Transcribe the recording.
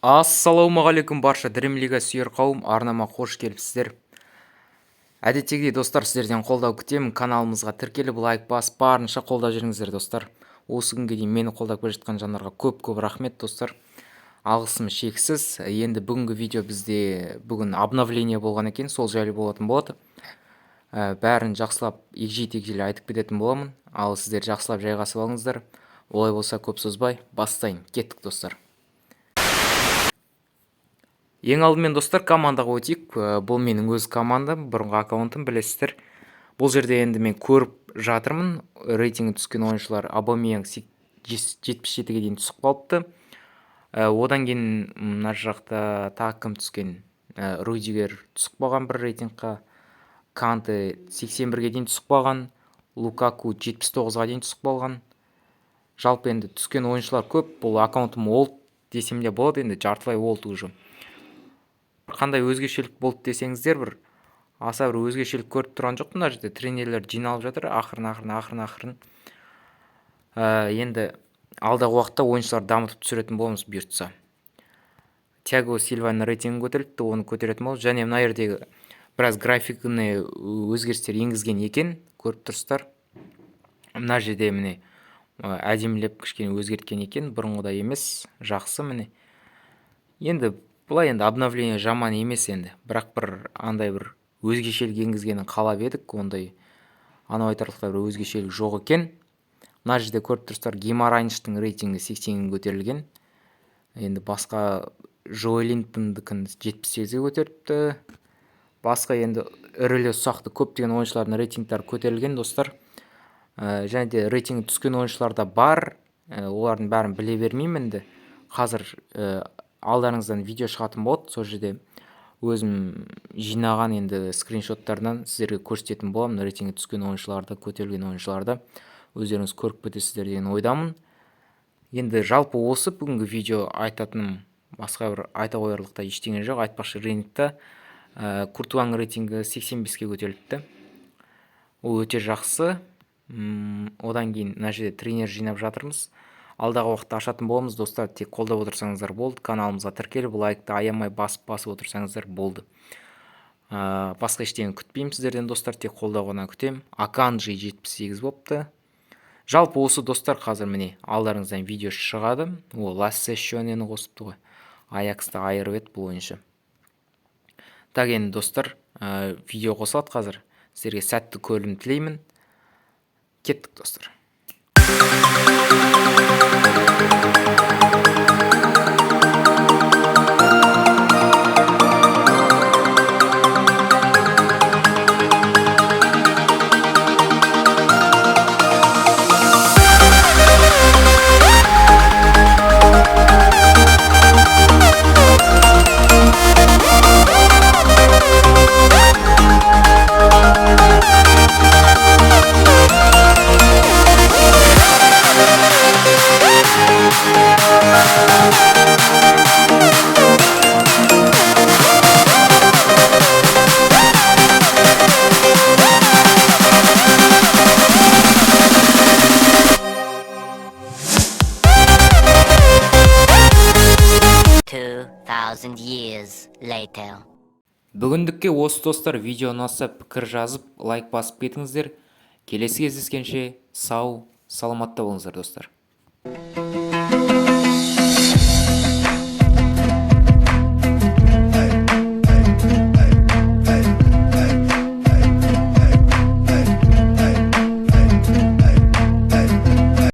Ассалаумағалейкум, барша Dream League сүйер қауым! Арнама қош келіпсіздер! Әдеттегідей, достар, сіздерден қолдау күтемін. Каналымызға тіркеліп, лайк басып, барынша қолдап жүріңіздер, достар. Осы күнге дейін мені қолдап келе жатқан жандарға көп көп рахмет, достар, алғысым шексіз. Енді бүгінгі видео бізде бүгін обновление болған екен, сол жайлы болатын болады. Бәрін жақсылап егжей тегжейлі айтып кететін боламын. Ал сіздер жақсылап жайғасып алыңыздар. Олай болса, көп созбай бастайын. Кеттік, достар. Ең алдымен, достар, командаға өтейік. Бұл менің өз командам, бұрынғы аккаунтым, білесіздер. Бұл жерде енді мен көріп жатырмын, рейтингі түскен ойыншылар: Обамеянг 77-ге дейін түсіп қалыпты. Одан кейін мына жақта тағы кім түскен? Рудигер түсіп қалған бір рейтингқа, Канте 81-ге дейін түсіп қалған, Лукаку 79-ға дейін түсіп қалған. Жалпы енді түскен ойыншылар көп. Бұл аккаунтым олд десем де болады, енді жартылай олд уже. Қандай өзгешелік болды десеңіздер, бір аса бір өзгешелік көріп тұрған жоқпын. Мына жерде тренерлер жиналып жатыр ақырын ақырын, ақырын ақырын. Енді алдағы уақытта ойыншыларды дамытып түсіретін боламыз, бұйыртса. Тиаго Сильваның рейтингі көтеріліпті, оны көтеретін боламыз. Және мына жердегі біраз графигіне өзгерістер енгізген екен, көріп тұрсыздар. Мына жерде, міне, әдемілеп кішкене өзгерткен екен, бұрынғыдай емес, жақсы. Міне, енді былай енді обновление жаман емес енді, бірақ бір андай бір өзгешелік енгізгенін қалап едік, ондай анау айтарлықтай бір өзгешелік жоқ екен. Мына жерде көріп тұрсыздар, Гимарайнштың рейтингі 80-ге көтерілген. Енді басқа Жоэлинтондікін 78-ге көтеріпті. Басқа енді ірілі ұсақты көптеген ойыншылардың рейтингтері көтерілген, достар. Және де рейтингі түскен ойыншылар да бар. Олардың бәрін біле бермеймін енді қазір. Алдарыңыздан видео шығатын болады, сол жерде өзім жинаған енді скриншоттардан сіздерге көрсететін боламын. Рейтингі түскен ойыншыларды, көтерілген ойыншыларды өздеріңіз көріп кетесіздер деген ойдамын. Енді жалпы осы бүгінгі видео айтатыным, басқа бір айта қоярлықтай ештеңе жоқ. Айтпақшы, рейтингта Куртуаның рейтингі 85-ке көтеріліпті, ол өте жақсы. Одан кейін мына жерде тренер жинап жатырмыз, алдағы уақытта ашатын боламыз, достар. Тек қолдап отырсаңыздар болды, каналымызға тіркеліп, лайкты аямай басып басып отырсаңыздар болды. Басқа ештеңе күтпеймін сіздерден, достар, тек қолдау ғана күтемін. Аканджи 78 болыпты. Жалпы осы, достар. Қазір, міне, алдарыңыздан видео шығады. О, Лассе Шönені қосыпты ғой, Аяксты айырып еді бұл ойыншы. Так, енді, достар, видео қосылады қазір. Сіздерге сәтті көрілім тілеймін. Кеттік, достар. 2,000 years later. Бүгіндікке осы, достар. Видео ұнаса, пікір жазып, лайк басып кетіңіздер. Келесі кездескенше сау саламатта болыңыздар, достар.